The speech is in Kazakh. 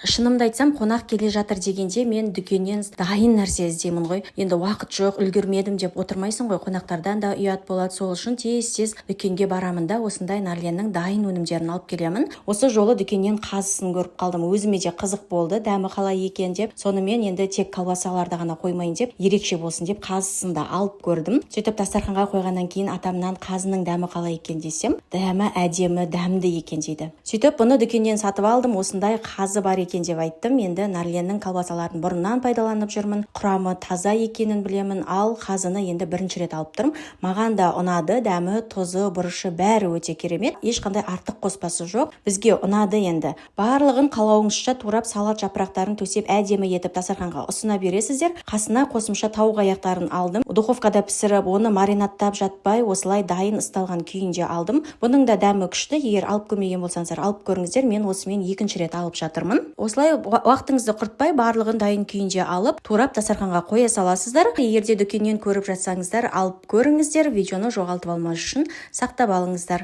Шынымды айтсам, қонақ келе жатыр дегенде, мен дүкеннен дайын нәрсе іздеймін ғой. Енді уақыт жоқ, үлгермедім деп отырмайсың ғой, қонақтардан да ұят болады. Сол үшін тез тез дүкенге барамын да, осындай Нарленнің дайын өнімдерін алып келемін. Осы жолы дүкеннен қазысын көріп қалдым. Өзіме де қызық болды, дәмі қалай екен деп. Сонымен енді тек колбасаларды ғана қоймайын деп, ерекше болсын деп, қазысын да алып көрдім. Сөйтіп дастарханға қойғаннан кейін атамнан қазының дәмі қалай екен десем, дәмі әдемі, дәмді екен дейді. Сөйтіп бұны дүкеннен сатып алдым, осындай қазы бар екен деп айттым. Енді Нарленнің колбасаларын бұрыннан пайдаланып жүрмін, құрамы таза екенін білемін. Ал қазыны енді бірінші рет алып тұрмын. Маған да ұнады: дәмі, тұзы, бұрышы, бәрі өте керемет, ешқандай артық қоспасы жоқ. Бізге ұнады. Енді барлығын қалауыңызша турап, салат жапырақтарын төсеп, әдемі етіп дастарханға ұсына бересіздер. Қасына қосымша тауық аяқтарын алдым. Духовкада пісіріп, оны маринадтап жатпай, осылай дайын ысталған күйінде алдым. Бұның да дәмі күшті. Егер алып көрмеген болсаңыздар, алып көріңіздер. Мен осымен екінші рет алып жатырмын. Осылай уақытыңызды құртпай, барлығын дайын күйінде алып, турап, дастарханға қоя саласыздар. Егер де дүкеннен көріп жатсаңыздар, алып көріңіздер. Видеоны жоғалтып алмас үшін сақтап алыңыздар.